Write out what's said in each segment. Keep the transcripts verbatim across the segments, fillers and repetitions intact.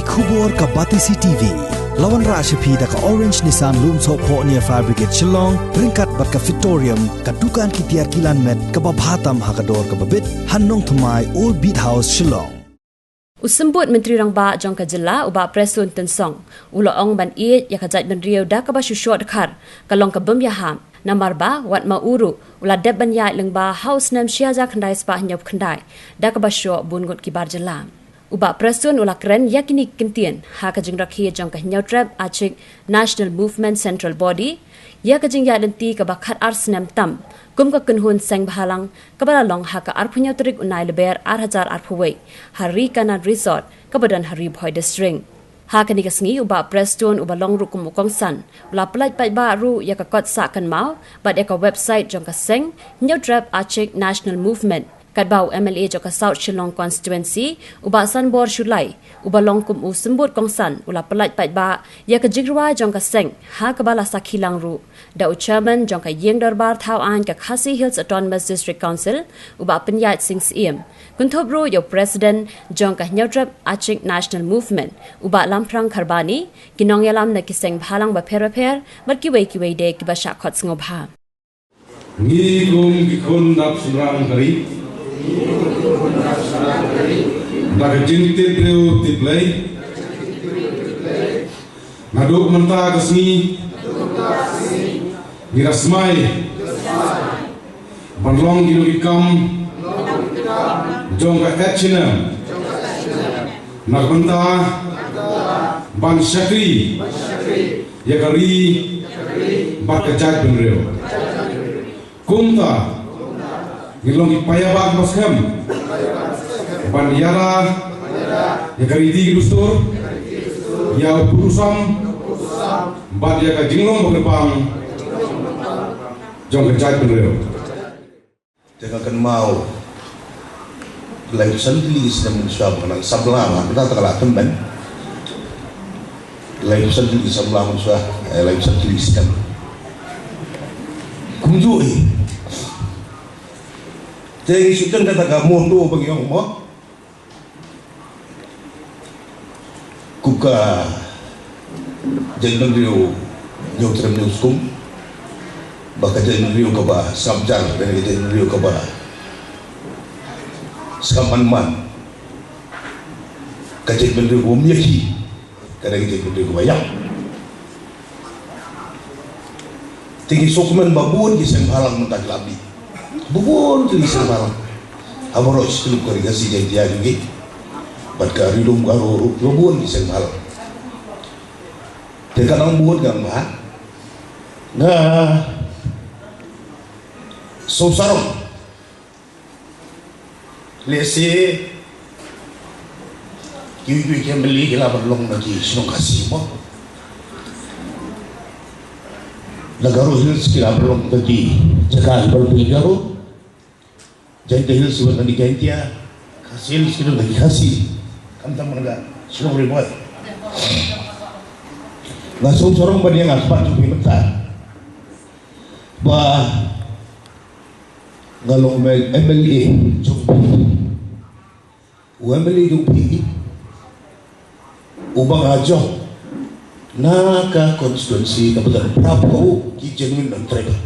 Khubor ka Batesi T V. La wanrah sha phi da ka Orange Nissan Lumsohphoh near Fire Brigade Shillong, ryngkat bad ka Fitorium, ka dukan ki tiar kilan met kaba bha tam ha ka dor kaba bit, ha Nongthymmai, Old Beat House, Shillong. U Symbud Myntri Rangbah jong ka jylla, u Bah Prestone Tynsong, u la ong ban ïeit ïa ka jaitbynriew da kaba shu shoh dkhar ka long ka bym ïahap, namar ba wat ma u ruh u la dep ban ïaid lyngba ha u snem shi hajar khyndai spah hynñiewphew khyndai da kaba shoh bun ngut ki bar jylla. U Bah Prestone u la kren ïa kine ki kyntien ha ka jingrakhe jong ka Hynñiewtrep Achik National Movement Central Body ïa ka jingïaid lynti kaba khatar snem tam kum ka kynhun seng bhalang kaba la long ha ka arphew hynñiew tarik u Naiïalber ar hajar arphew wei ha Ri Kanad Resort kaba don ha Ri Bhoi District. Ha kane ka sngi u Bah Prestone uba long ruh kum u kongsan u la pyllait paidbah ruh ïa ka kot sah kynmaw bad ïa ka website jong ka seng Hynñiewtrep Achik National Movement. Katba u M L A jong ka South Shillong Constituency, u Bah Sanbor Shullai, uba long kum u symbud kongsan, u la pyllait paidbah ïa ka jingrwai jong ka seng ha kaba la sakhi lang ruh da u chairman jong ka Ïing Dorbar Thaw Aiñ ka Khasi Hills Autonomous District Council, u Bah Pynïaid Sing Syiem. Kynthup ruh ïa u president jong ka Hynñiewtrep Achik National Movement, u Bah Lamphrang Kharbani, ki nongïalam na ki seng bhalang bapher bapher bad kiwei kiwei de kiba shah khot sngewbha. Ngi kum ki khun dap shynrang ka ri, da ka jingtip briew tip Blei, naduh mynta ka sngi ngi la smai ban long ki nongïalam jong ka H N M na ka bynta ban shakri ïa ka ri bad ka jaitbynriew. Kumta ngi long ki paidbah ba skhem ban ïada ïa ka riti ki dustur, ïa u pud u sam bad ïa ka jinglong ba kyrpang jong ka jaitbynriew. Te nga kynmaw laiphew san tylli ki snem mynshuwa ba nga nang samla, ma kata ka la tymmen. Laiphew san tylli ki samla mynshuwa, eh, laiphew san tylli ki snem. Kumjuh hi. Te ngi shu don kata ka motto ba ngi ong mo. Kum ka jaitbynriew Hynñiewtrep Hynñiewskum, ba ka jaitbynriew kaba sngap jar, ka jaitbynriew kaba sngap man man, ka jaitbynriew kaba ym ïa ki, ka dei ka jaitbynriew kaba ïap. Te ngi sngewkmen ba bun ki seng bhalang mynta ki la bit. Ba bun ki seng bhalang. Ha baroh shi tylli ka ri Khasi Jaiñtia jong ngi. Bad ka Ri Lum Garo ruh, ba bun ki seng bhalang. Te ka nang bun ka nang bha. Nga sngewsarong. Lehse kiwei kiwei ki M L A ki la ban long na ki shnong Khasi mo. Na Garo Hills ki la ban long na ki jaka ki ban pynlong Garo. Jaintia Hills ki ban long na ki Jaintia. Khasi Hills ki long na ki Khasi. Khamtam na ka shnong Ri Bhoi. Nga sngewsarong ban ïa nga kpat jong phi mynta. Ba nga long M L A jong phi. U M L A jong phi uba nga jong na ka constituency kaba don phraphew ki genuine non-tribal.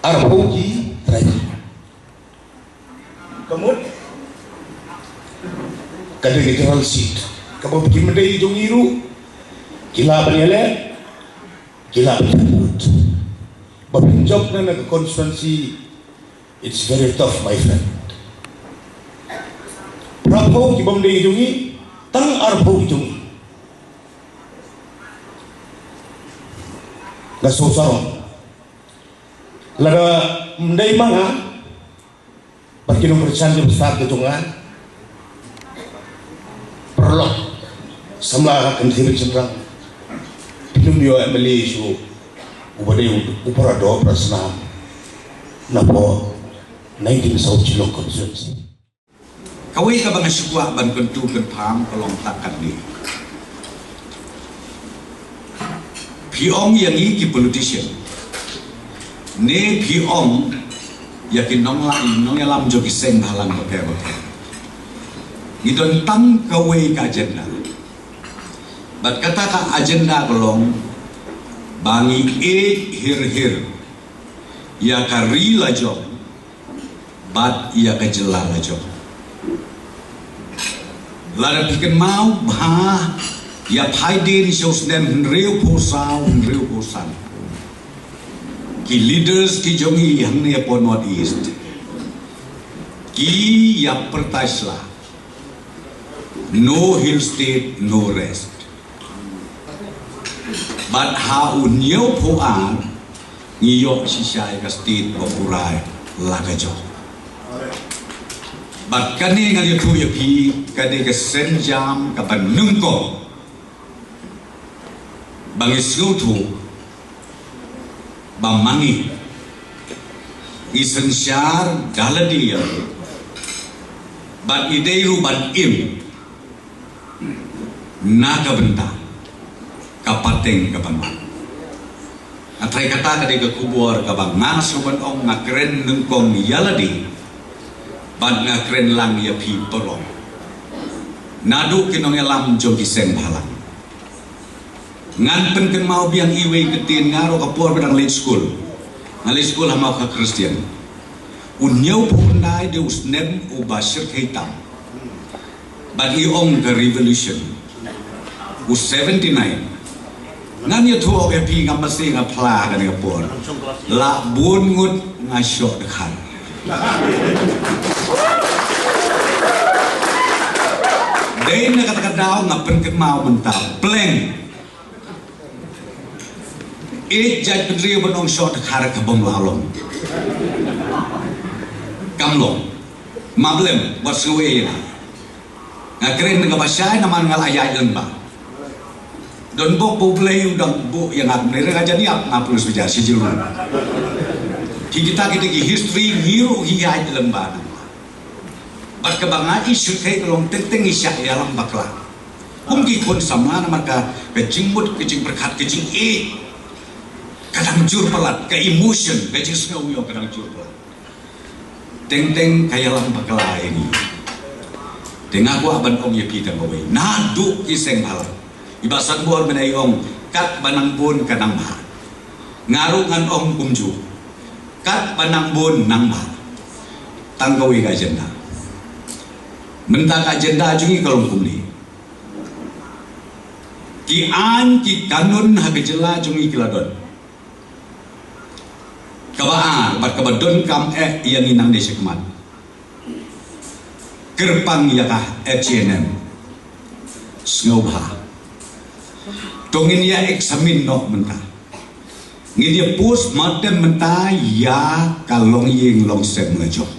Arphew ki tribal. Ka mut ka dei ka general seat kaba ki myndai jong ngi ruh ki lah ban ïaleh, ki lah ban ïaleh. Ba phin jop na ka constituency, it's very tough, my friend. Phraphew ki bym dei jong ngi, tang arphew ki jong ngi. Nga sngewsarong. Lada ym dei ma nga bad ki nongkyrshan kiba stad ka jong nga, paralok samla ka kynthei bad shynrang, phin ym ïoh M L A shuh uba dei u para doh para snam na pdeng nineteen South Shillong constituency. Kawei kaba nga shu kwah ban kyntu kynpham ka long tang katne. Phi ong ïa ngi ki politician, ne phi ong ïa ki nongla-, nongïalam jong ki seng bhalang bapher bapher. Ngi don tang kawei ka agenda. Bad kata ka agenda ka long ba ngi ïeit hir hir ïa ka ri la jong bad ïa ka jylla la jong. Lada phi kynmaw bha ïa phaidien sha u snem hynriewphew saw hynriewphew san, ki leaders ki jong ngi hangne hapoh North East ki ïa pyrta sla, no hill state, no rest. Bad ha u hynñiewphew ar ngi ïoh shisha ïa ka state ba pura la ka jong. Bad kane ngan ïathuh ïa phi, ka dei ka sienjam kaba nyngkong ba ngi sngewthuh ba ma ngi, ngi synshar da lade ïa u, bad ngi dei ruh ban im na ka bynta ka pateng ka ban wan. Nga tharai kata ka dei ka khubor kaba nga sngewbha ban ong. Nga kren nyngkong ïa lade bad nga kren lang ïa phi baroh, naduh ki nongïalam jong ki seng bhalang. Ngan pynkynmaw biang iwei ka ktien, nga ruh ka por ba dang leit skul, nga leit skul ha Mawkhar Christian. U hynñiewphew khyndai dei u snem uba shyrkhei tam. Bad ngi ong ka revolution. U seventy-nine. Ngan ïathuh ïa phi, ngam masi nga phla kane ka por. La bun ngut nga shoh dkhar. Dei na kata ka daw nga pynkynmaw mynta pleng. Ïeit jaitbynriew ban ong shoh dkhar ka bym lah long. Kam long. Mablem wat sngewbha ïa nga. Nga kren kaba shai namar nga la ïaid lyngba. Don bok ba U Blei u dang buh ïa nga kumne, nga jan ïap, nga pynlong sbejah shi jingmut. Ki kita kita ki history ngi ruh ngi ïaid lyngba. Bad kaba nga i shyrkhei ka long teng teng ngi shah ïalam bakla. Kum ki khun samla namar ka, ka jingmut, ka jingpyrkhat, ka jingïeit ka dang jur palat, ka emotion, ka jingsngew ïoh ka dang jur palat. Teng teng ka ïalam bakla ïa ngi. Te nga kwah ban ong ïa phi tang kawei, naduh ki seng bhalang. I Bah Sanbor mynne i ong, katba nang bun ka nang bha. Nga ruh ngan ong kumjuh, katba nang bun nang bha. Tang kawei ka agenda. Mynta ka agenda jong ngi ka long kumne. Ki aiñ ki kanun ha ka jylla jong ngi ki la don. Kaba ar bad kaba donkam eh ïa ngi nangne shakhmat, kyrpang ïa ka H A N M. Sngewbha, to ngin ïa examine noh mynta. Ngin ïa postmortem mynta ïa ka longïing longsem la jong.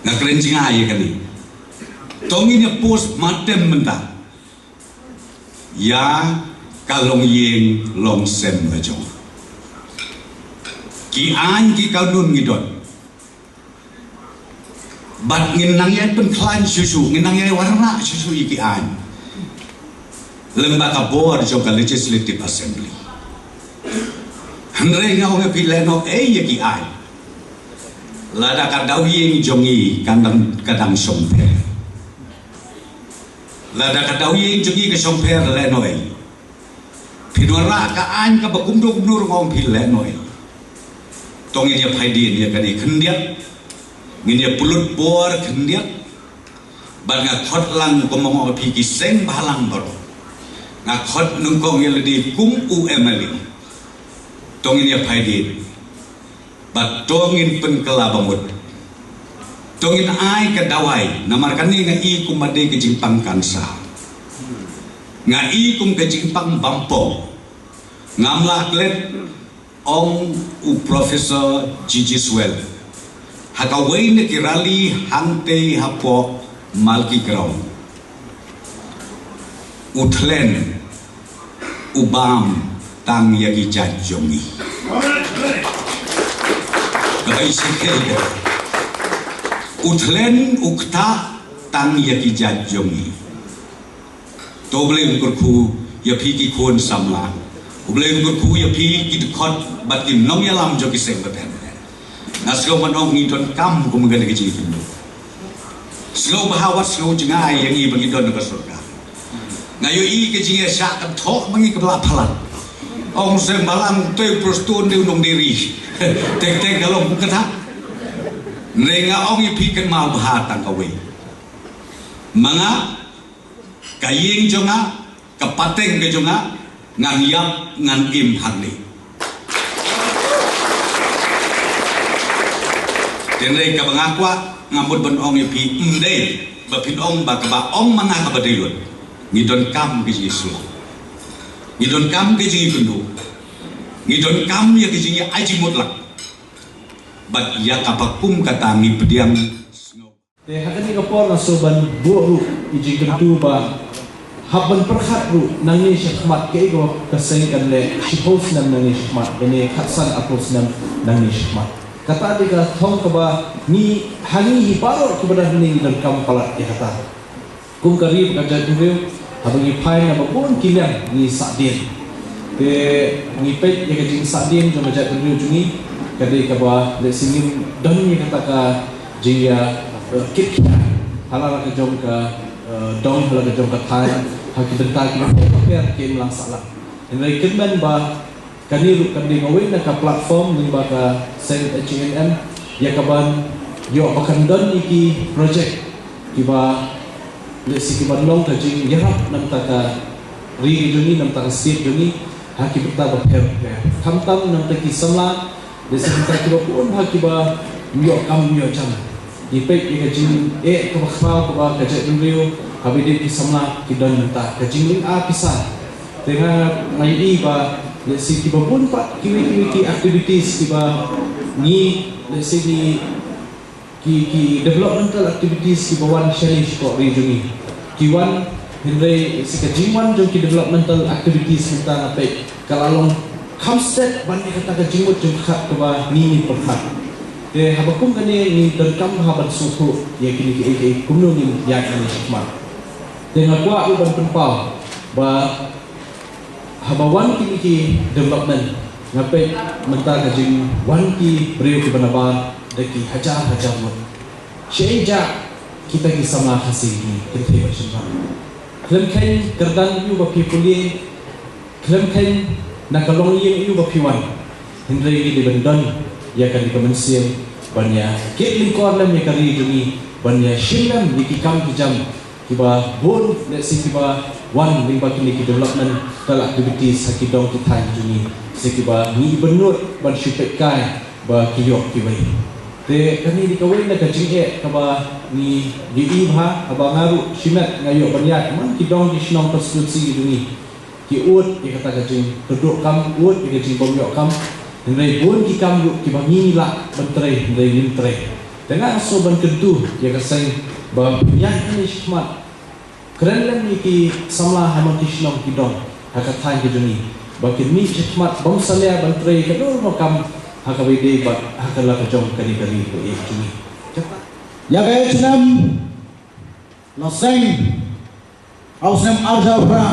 Nga kren jngai ïa kane. To ngin ïa postmortem mynta ïa ka longïing longsem la jong. Ki aiñ ki kanun ngi don. Bad ngin nang ïai pynkhlaiñ shuh shuh, ngin nang ïai wanrah shuh shuh ïa ki aiñ lyngba ka bor jong ka Legislative Assembly. Hynrei nga ong ïa phi, lehnohei ïa ki aiñ. Lada ka daw ïing jong ngi ka dang, ka dang shongpher. Lada ka daw ïing jong ngi ka shongpher, lehnohei. Phin wanrah ka aiñ kaba kumno kumno ruh, nga ong ïa phi, lehnohei. To ngin ïa phaidien ïa kane khyndiat. Ngin ïa pynlut bor khyndiat. Bad nga khot lang, kum ba nga ong ïa phi, ki seng bhalang baroh. Nga khot nyngkong ïa lade kum u M L A. To ngin ïa phaidien. Bad to ngin pynkylla bamut. To ngin ai ka dawai, namar kane nga i kum ba dei ka jingpang cancer. Nga i kum ka jingpang bampong. Ngam lah klet, ong u Professor G G Swell ha kawei na ki rally hangtei hapoh Malki Ground. U thlen u bam tang ïa ki jait jong ngi. Kaba i shyrkhei ka, u thlen u ktah tang ïa ki jait jong ngi. To U Blei un kyrkhu ïa phi ki khun samla. U Blei un kyrkhu ïa phi ki dkhot bad ki nongïalam jong ki seng bapher bapher. Nga sngew ban ong ngi donkam kum kane ka jingkynmaw. Sngewbha wat sngewjngai ïa ngi ba ngi don ha ka sorkar. Nga ïohi ka jingïashah kynthoh ma ngi kaba la palat. Ong seng balang te Prestone te u nongdie ri. Tek tek ka long kum kata. Hynrei nga ong ïa phi, kynmaw bha tang kawei. Ma nga, ka ïing jong nga, ka pateng ka jong nga, ngan ïap ngan im hangne. Hynrei kaba nga kwah, nga mut ban ong ïa phi, ym dei ba phin ong ba kaba ong ma nga kaba dei lut. Ngi donkam ka jingïasyllok, ngi donkam ka jingïakynduh, ngi donkam ïa ka jingïa-, ai jingmut lak. Bad ïa kaba kum kata ngi pdiang. Te ha kane ka por nga sngew ban buh ruh i jingkyntu ba hap ban pyrkhat ruh nangne shakhmat, kaei kaba ka seng kan leh shiphew snem nangne shakhmat, lane khatsan arphew snem nangne shakhmat. Kata dei ka thong kaba ngi, ha ngi hi baroh kiba don hangne ngi donkam palat ïa kata. Kum ka ri bad ka jaitbynriew, haba ngi phai na ba bun ki liang ngi sahdien. Te ngi peit ïa ka jingsahdien jong ka jaitbynriew jong ngi, ka dei kaba lehse ngim don ïa kata ka jingïa, eh, kit khia ha la ka jong ka, eh, dong, ha la ka jong ka thaiñ, ha ki bynta kiba pher pher kim lah sah lah. Hynrei kynmaw ba kane ruh kan dei kawei na ka platform lyngba ka seng H A N M ïa kaban ïoh ba kan don ïa ki project kiba lehse kiban long ka jingïarap na bynta ka ri jong ngi, na bynta ka state jong ngi, ha ki bynta ba pher pher. Khamtam na bynta ki samla, lehse na bynta kiba bun ha kiba ym ïoh kam ym ïoh jam. Ngi peit ïa ka jingeh kaba khraw kaba ka jaitbynriew, haba ïadei ki samla ki don mynta, ka jinglynga pisa. Te nga, nga ïohi ba lehse kiba bun pat kiwei kiwei ki activities kiba ngi, lehse ngi, ki, ki developmental activities kiba wan shane shapoh ri jong ngi. Ki wan, hynrei lehse ka jingwan jong ki developmental activities mynta nga peit ka la long kham stet ban ïa kata ka jingmut jingpyrkhat kaba ngi ngi pyrkhat. Te haba kum kane ngi donkam bha ban sngewthuh ïa kine kiei kiei kumno ngin ïaid nangne shakhmat. Te nga kwah ruh ban pynpaw ba haba wan kine ki development, nga peit mynta ka jingwan ki briew kiba nabar da ki hajar hajar ngut. Shaei jia kita ki samla Khasi, ki kynthei bad shynrang? Khlem kheiñ kyrdan ïa u ba phi pule, khlem kheiñ na ka longïing ïa u ba phi wan. Hynrei ngi dei ban don ïa kane ka mynsiem ban ïa kit lyngkor lem ïa ka ri jong ngi, ban ïa shim lem ïa ki kam ki jam kiba bun, lehse kiba wan lyngba kine ki developmental activities ha ki dong ki thaiñ jong ngi, se kiba ngi bynnud ban shu peitkai ba ki ïoh kiwei. Te kane dei kawei na ka jingeh kaba ngi ïohi bha, haba nga ruh shimet nga ïoh ban ïaid man ki dong ki shnong constituency ki jong ngi. Ki ud ïa kata ka jingkyrduh kam, ud ïa ka jingbym ïoh kam. Hynrei bun ki kam ruh kiba ngi lah ban trei, hynrei ngim trei. Te nga sngew ban kyntu ïa ka seng ba ïa kane shakhmat, kren lem ïa ki samla ha man ki shnong ki dong ha ka thaiñ ka jong ngi, ba kin mih shakhmat bym salia ban trei ka dor mo kam ha kaba ïadei bad ha ka la ka jong kane ka ri ka ïeit jong ngi. Ïa ka H N M la seng ha u snem arhajar phra,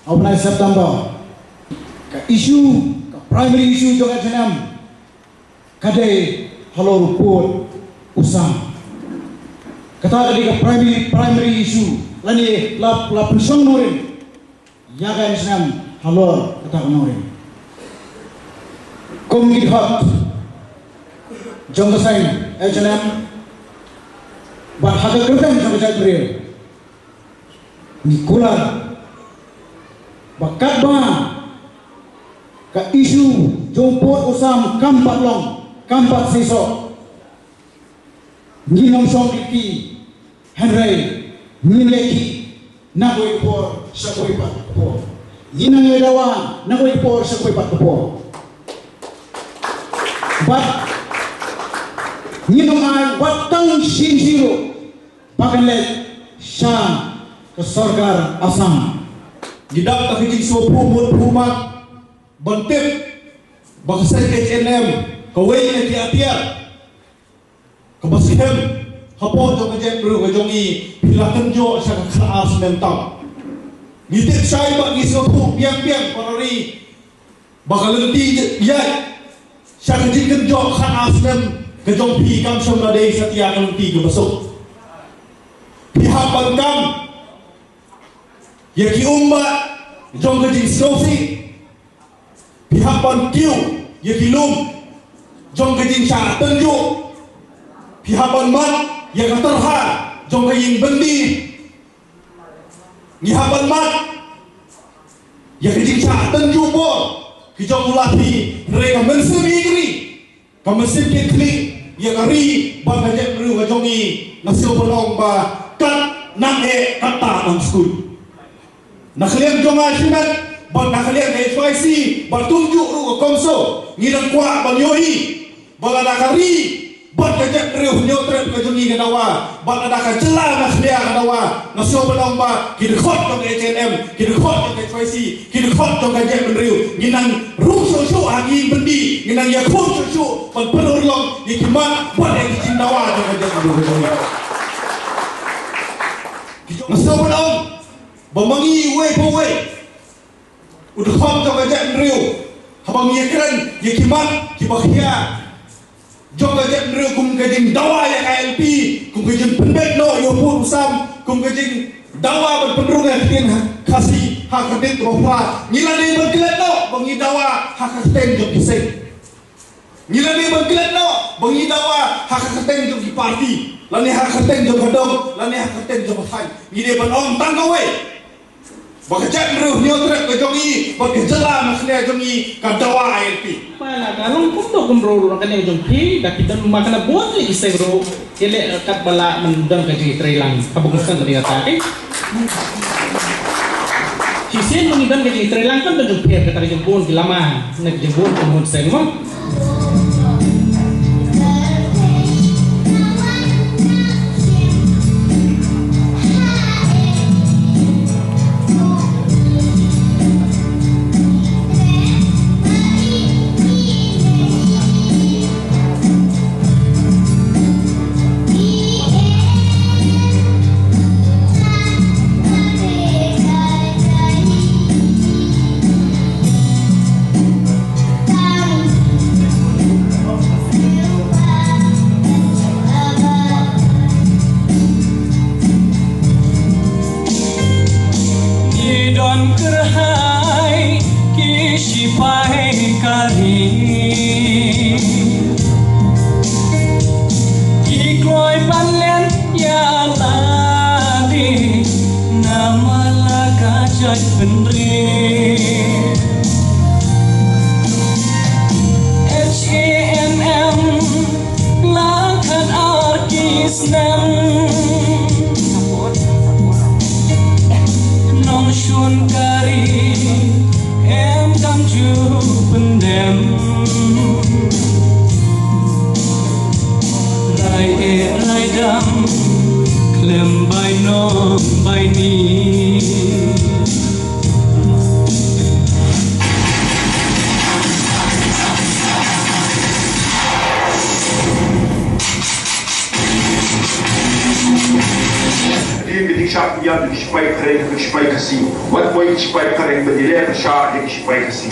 ha u bnai September. Ka issue, ka primary issue jong ka H N M ka dei halor u pud u sam. Kata ka dei ka primary, primary issue. Lane la, la pynshong nongrim ïa ka H N M halor kata ka nongrim. Kum ki dkhot jong ka seng H N M bad ha ka kyrteng jong ka jaitbynriew, ngi kular ba katba ka issue jong u pud u sam kam pat long, kam pat seisoh, ngin ym shong lynti, hynrei ngin leh ki na kawei ka por sha kawei pat ka por. Ngin nang ïa dawa na kawei ka por sha kawei pat ka por. Bad ngin ym ai wat tang shi inshi ruh ba kan leit sha ka sorkar Assam. Ngi dap da ka jingsngewphuh mut phuh mat ban tip ba ka seng H N M kawei na ki atiar kaba skhem hapoh jong ka jaitbynriew ka jong ngi, phi la kynjoh sha ka khatar snem tam. Ngi tip shai bad ngi sngewthuh biang biang para ri ba ka lynti ïaid sha ka jingkynjoh khatar snem ka jong phi kam shym la dei satia ka lynti kaba suk. Phi hap ban kam ïa ki umbah jong ka jingsngewsih. Phi hap ban kiew ïa ki lum jong ka jingshah tynjuh. Phi hap ban mad ïa ka tyrha jong ka ïing byndi. Ngi hap ban mad ïa ka jingshah tynjuh bor ki jong u Lathi, hynrei ka mynsiem ïing ri, ka mynsiem kit khlieh ïa ka ri bad ka jaitbynriew ka jong ngi. Nga sngew ban ong ba kat nang eh kat ta nang skul. Na ka liang jong nga shimet bad na ka liang ka H Y C bad kumjuh ruh ka CoMSO, ngi dang kwah ban ïohi ba lada ka ri bad ka jaitbynriew Hynñiewtrep ka jong ngi ka dawa, bad lada ka jylla na khlieh ka dawa, nga sngew ban ong ba ki dkhot jong ka H A N M, ki dkhot jong ka H Y C, ki dkhot jong ka jaitbynriew, ngin nang rung shuh shuh ha ki ïing byndi, ngin nang ïakhun shuh shuh ban pynurlong ïa ki mat bad ïa ki jingdawa jong ka jaitbynriew ka jong ngi. Nga sngew ban ong ba ma ngi uwei pa uwei u dkhot jong ka jaitbynriew, haba ngi ïakren ïa ki mat kiba khia jong ka jaitbynriew, kum ka jingdawa ïa ka I L P, kum ka jingpynbeit noh ïa u pud u sam, kum ka jingdawa ban pynrung ïa ka ktien Khasi ha ka dei kaba phra, ngi la dei ban klet noh ba ngi dawa ha ka kyrteng jong ki seng. Ngi la dei ban klet noh ba ngi dawa ha ka kyrteng jong ki party, lane ha ka kyrteng jong ka dong, lane ha ka kyrteng jong ka thaiñ. Ngi dei ban ong tang kawei ba ka jaitbynriew Hynñiewtrep ka jong ngi bad ka jylla na khlieh jong ngi ka dawa I L P. Ba la ka long kumto kumro ruh na ka liang jong phi, da ki don ma ka la bun ki seng ruh ki leh kat ba la, man don ka jingtreilang kaba kongsan ka dei kata, eh. Shisien ba ngi don ka jingtreilang kan don jingpher kata ka jingbun ki lama, na ka jingbun ka mut seng mo. Ki don kyrhai ki shipai ka ri, ki kloi ban len ïa lade namar la ka jaitbynriew. H A N M la khatar ki snem, nongshun ka ri em kam ju pyndem. Rai eh rai dam, khlem bai nong bai ni. Hadien ba dei shah pynïaid da ki shipai phareng, da ki shipai Khasi. Wat poi ki shipai phareng ban ïaleh pyrshah ïa ki shipai Khasi.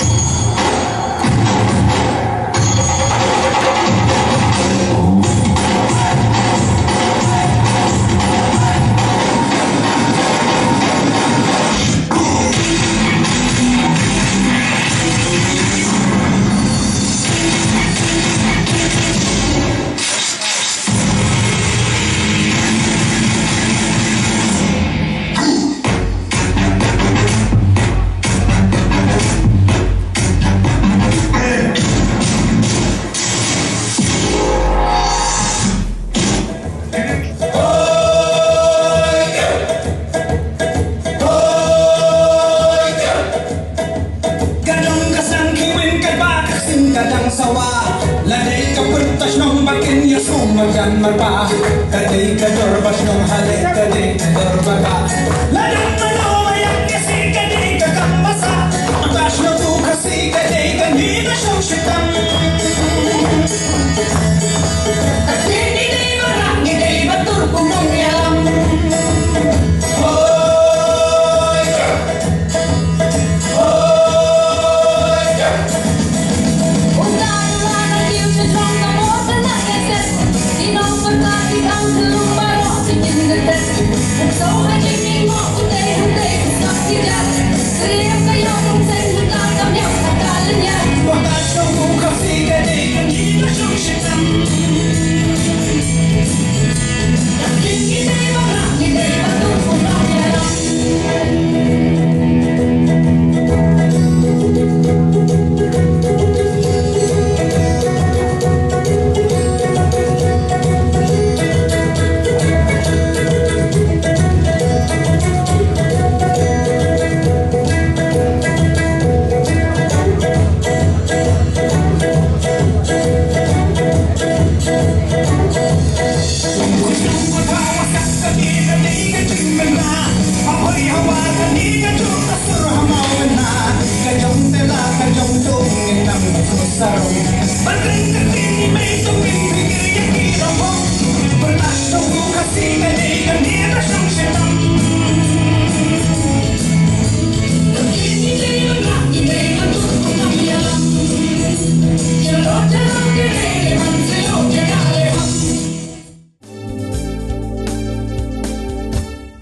Ka dang ka sang ki win ka ba ka sing ka dang sawa. La dei ka pyntas nong ba kin ïa sum marjan marba.